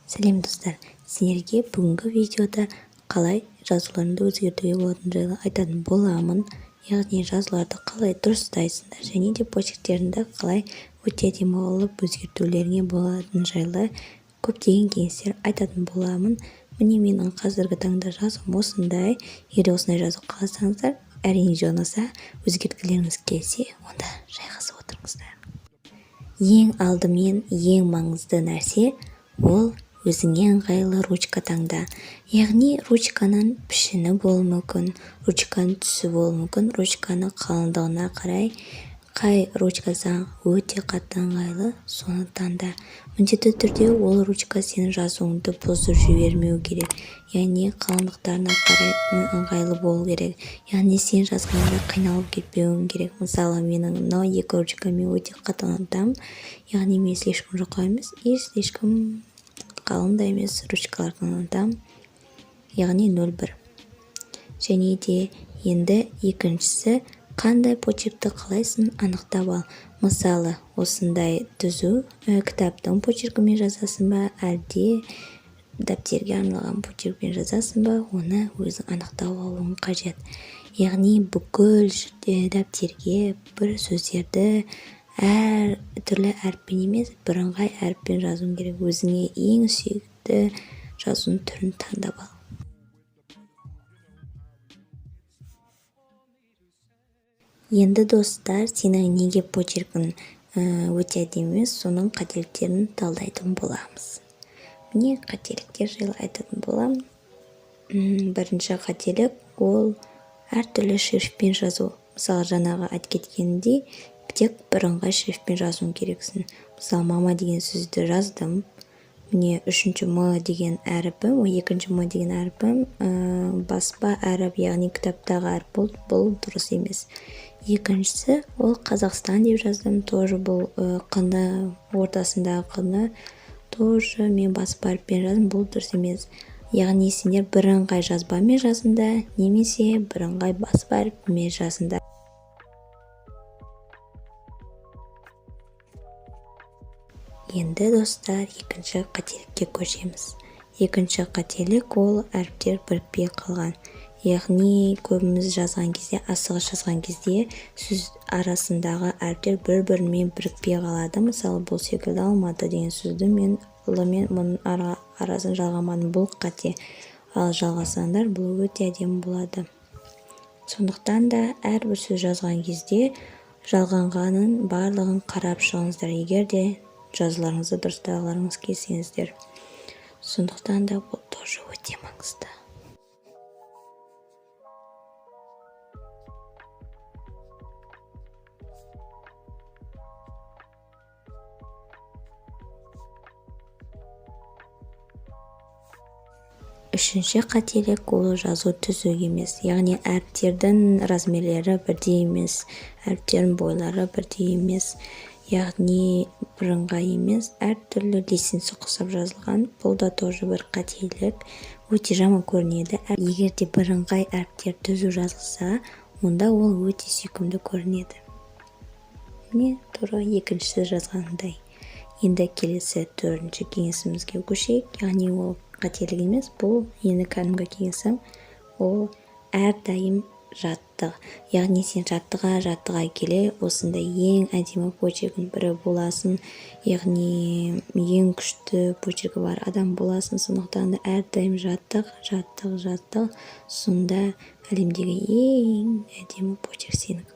Сәлем, достар! Сендерге бүгінгі видеода қалай жазуларыңды өзгертуге болатыны жайлы айтатын боламын. Яғни жазуларды қалай дұрыстайсыңдар және де почерктеріңді қалай өте әдемі қылып өзгертулеріңе болатыны жайлы көптеген кеңестер айтатын боламын. Міне, менің қазіргі таңда жазуым осындай. Егер осындай жазу қаласаңыздар, әрине, видео ұнаса, өзгерткілеріңіз келсе, онда жайғасып отырыңыздар. Ең алдымен, ең маңызды нәрсе — ол өзіңе ыңғайлы ручка таңда. Яғни ручканың пішіні болуы мүмкін, ручканың түсі болуы мүмкін, ручканың қалыңдығына қарай. Қай ручка саған өте қатты ыңғайлы, соны таңда. Міндетті түрде ол ручка сенің жазуыңды бұзып жібермеу керек, яғни қалыңдықтарына қарай ыңғайлы болу керек, яғни сен жазғанда қиналып кетпеуің керек. Мысалы, менің мынау екі ручка мен өте қатты ұнатамын, яғни мен слишком жұқа емес и слишком қалың да емес ручкаларды ұнатамын, яғни 0,1. Және де енді екіншісі: қандай почеркті қалайсың, анықтап ал. Мысалы, осындай түзу кітаптың почеркімен жазасың ба, әлде дәптерге арналған почеркпен жазасың ба, оны өзің анықтап алуың қажет. Яғни бүкіл дәптерге бір сөздерді әр түрлі әріппен емес, бірыңғай әріппен жазуың керек. Өзіңе ең сүйікті жазудың түрін таңдап ал. Енді, достар, сенің неге почеркің өте әдемі емес, соның қателіктерін талдайтын боламыз. Міне, қателіктер жайлы айтатын боламын. Бірінші қателік — ол әртүрлі шрифтпен жазу. Мысалы, жаңағы айтып кеткенімдей, тек бірыңғай шрифтпен жазуың керексің. Мысалы, «мама» деген сөзді жаздым. Міне, үшінші «м» деген әріпім, ой, екінші «м» деген әріпім баспа әріп, яғни кітаптағы әріп болды. Бұл дұрыс емес. Екіншісі — ол «Қазақстан» деп жаздым. Тоже бұл «қ»-ны, ортасындағы «қ»-ны тоже мен баспа әріппен жаздым. Бұл дұрыс емес. Яғни сендер бірыңғай жазбамен жазыңдар немесе бірыңғай баспа әріпімен жазыңдар. Енді, достар, екінші қателікке көшеміз. Екінші қателік — ол әріптер бірікпей қалған. Яғни көбіміз жазған кезде, асығыс жазған кезде сөз арасындағы әріптер бір бірімен бірікпей қалады. Мысалы, бұл секілді «Алматы» деген сөзді мен «л» мен «м» арасын жалғамадым. Бұл қате. Ал жалғасаңдар, бұл өте әдемі болады. Сондықтан да әрбір сөз жазған кезде жалғанғанын барлығын қарап шығыңыздар, егер де жазуларыңызды дұрыстағыларыңыз келсеңіздер. Сондықтан да бұл тоже өте маңызды. Үшінші қателік — ол жазу түзу емес, яғни әріптердің размерлері бірдей емес, әріптердің бойлары бірдей емес, яғни бірыңғай емес, әртүрлі, лестница ұқсап жазылған. Бұл да тоже бір қателік, өте жаман көрінеді. Егер де бірыңғай әріптер түзу жазылса, онда ол өте сүйкімді көрінеді. Міне, тура екіншісі жазғанындай. Енді келесі төртінші кеңесімізге көшейік. Яғни ол қателік емес, бұл енді кәдімгі кеңесім. Ол әрдайым жаттық. Яғни сен жаттыға жаттыға келе осындай ең әдемі почеркінің бірі боласың, яғни ең күшті почеркі бар адам боласың. Сондықтан да әрдайым жаттық, жаттық, жаттық. Сонда әлемдегі ең әдемі почерк сенікі.